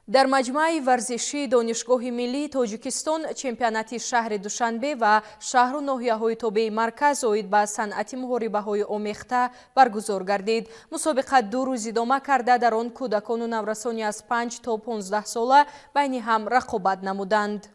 Дар маҷмӯаи варзишии Донишгоҳи миллии Тоҷикистон чемпионати шаҳри Душанбе ва шаҳру ноҳияҳои тобеи марказ оид ба санъати муҳорибаҳои омехта баргузор гардид. Мусобиқа 2 рӯз идома карда, дар он кӯдакону наврасони аз 5 то 15 сола байни ҳам рақобат намуданд.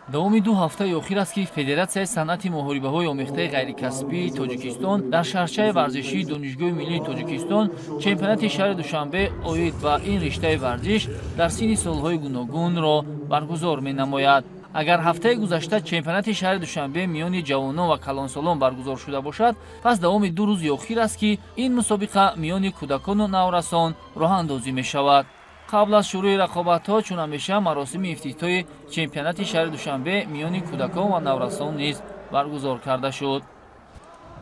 Давоми 2 ҳафтаи охир аст, ки Федератсияи санъати муҳорибаҳои омехтаи ғайрикасбии Тоҷикистон дар шаҳрчаи варзишии Донишгоҳи миллии Тоҷикистон чемпионати шаҳри Душанбе оид ба ин риштаи варзиш дар синни солҳои гуногунро баргузор менамояд. Агар ҳафтаи гузашта чемпионати шаҳри Душанбе миёни ҷавонон ва калонсолон баргузор шуда бошад, пас давоми 2 рӯзи охир аст, ки ин мусобиқа миёни кӯдакону наврасон роҳандозӣ мешавад. Қабл аз шурӯи рақобатҳо чун ҳамеша маросими ифтитоҳи чемпионати шаҳри Душанбе миёни кӯдакон ва наврасон низ баргузор карда шуд.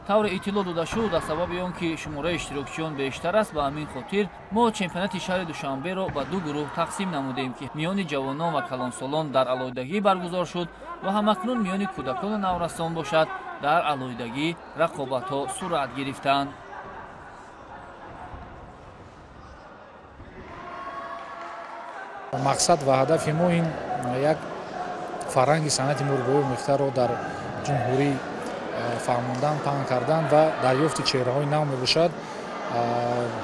Тавре иттилоъ дода шуд, аз сабаби он ки шумораи иштирокчиён бештар аст, ба ҳамин хотир мо чемпионати шаҳри Душанберо ба 2 гурӯҳ тақсим намудем, ки миёни ҷавонон ва калонсолон дар алоҳидагӣ баргузор шуд ва ҳамакнун миёни кӯдакону наврасон бошад дар алоҳидагӣ рақобатҳо сурат гирифтанд. Мақсад ва ҳадафи мо ин як фарҳанги санъати муҳорибаҳои омехтаро дар ҷумҳурӣ фаҳмондан, паҳн кардан ва дарёфти чеҳраҳои нав мебошад.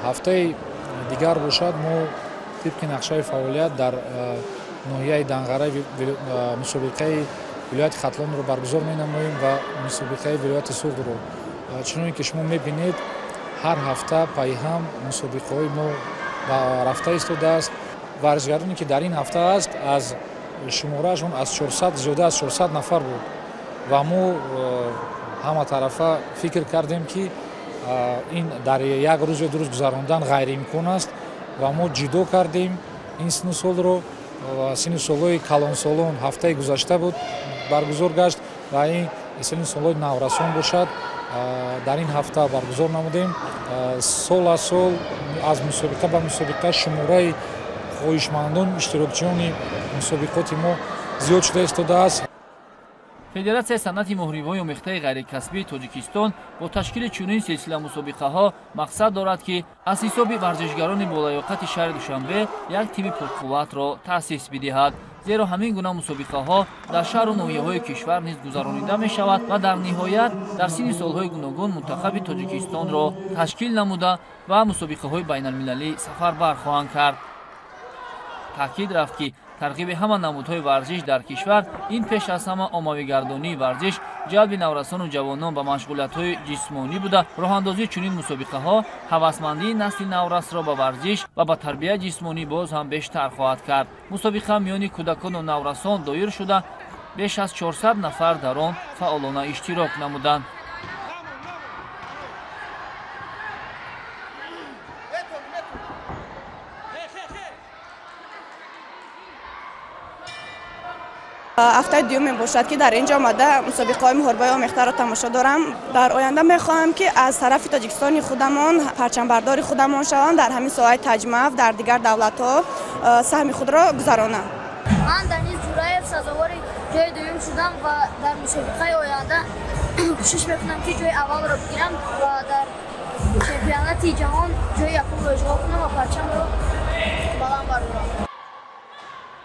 Ҳафтаи дигар бошад, мо тибқи нақшаи фаъолият дар ноҳияи Данғара мусобиқаи вилояти Хатлонро баргузор менамоем ва мусобиқаи вилояти Суғдро. Чуноне ки шумо мебинед, ҳар ҳафта пайҳам мусобиқаҳои мо рафта истодааст. Варзишгароне ки дар ин ҳафта аст, аз шумораашон аз 400 зиёда аз 400 нафар буд ва мо ҳаматарафа фикр кардем, ки ин дар як рӯз ё 2 рӯз гузарондан ғайриимкон аст ва мо ҷудо кардем ин синну солро. Синну солҳои калонсолон ҳафтаи гузашта буд баргузор гашт ва ин синну солҳои наврасон бошад дар ин ҳафта баргузор намудем. Сол аз сол аз мусобиқа ба мусобиқа шумораи хоҳишмандон иштирокчиёни мусобиқоти мо зиёд шуда истодааст. Федератсияи санъати муҳорибаҳои омехтаи ғайрикасбии Тоҷикистон бо ташкили чунин силсила мусобиқаҳо мақсад дорад, ки аз ҳисоби варзишгарони болаёқати шаҳри Душанбе як тими пурқувватро таъсис бидиҳад. Зеро ҳамин гуна мусобиқаҳо дар шаҳру ноҳияҳои кишвар низ гузаронида мешавад ва дар ниҳоят дар синни солҳои гуногун мунтахаби Тоҷикистонро ташкил намуда ва мусобиқаҳои байналмилалӣ сафарбар хоҳанд кард. Таъкид рафт, ки тарғиби ҳама намудҳои варзиш дар кишвар ин пеш аз ҳама оммавигардонии варзиш, ҷалби наврасону ҷавонон ба машғулиятҳои ҷисмонӣ буда, роҳандозии чунин мусобиқаҳо ҳавасмандии насли наврасро ба варзиш ва ба тарбияи ҷисмонӣ боз ҳам бештар хоҳад кард. Мусобиқа миёни кӯдакону наврасон доир шуда, беш аз 400 нафар дар он фаъолона иштирок намуданд. Ҳафтаи дуюм мебошад, ки дар инҷо омада мусобиқаҳои муҳорибаи омехтаро тамошо дорам. Дар оянда мехоҳам, ки аз тарафи Тоҷикистони худамон парчамбардори худамон шавам, дар ҳамин соҳаи таҷмаф дар дигар давлатҳо саҳми худро гузаронам. Ман Данис Ҷураев сазовори ҷои дуюм шудам ва дар мусобиқаи оянда кӯшиш мекунам, ки ҷои аввалро бигирам ва дар чемпионати ҷаҳон ҷои якумро ишғол кунам ва парчамро баланд бардорам.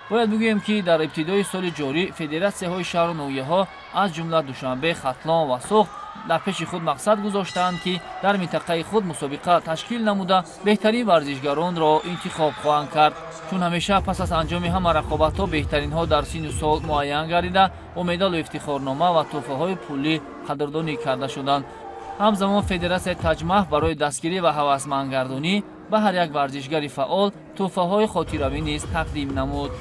Бояд бигӯем, ки дар ибтидои соли ҷорӣ федератсияҳои шаҳру ноҳияҳо аз ҷумла Душанбе, Хатлон ва Суғд дар пеши худ мақсад гузоштаанд, ки дар минтақаи худ мусобиқа ташкил намуда беҳтарин варзишгаронро интихоб хоҳанд кард. Чун ҳамеша пас аз анҷоми ҳама рақобатҳо беҳтаринҳо дар синну сол муайян гардида, бо медалу ифтихорнома ва тӯҳфаҳои пулӣ қадрдонӣ карда шуданд. Ҳамзамон Федератсияи таҷмаҳ барои дастгирӣ ва ҳавасмандгардонӣ ба ҳар як варзишгари фаъол тӯҳфаҳои хотиравӣ низ тақдим намуд.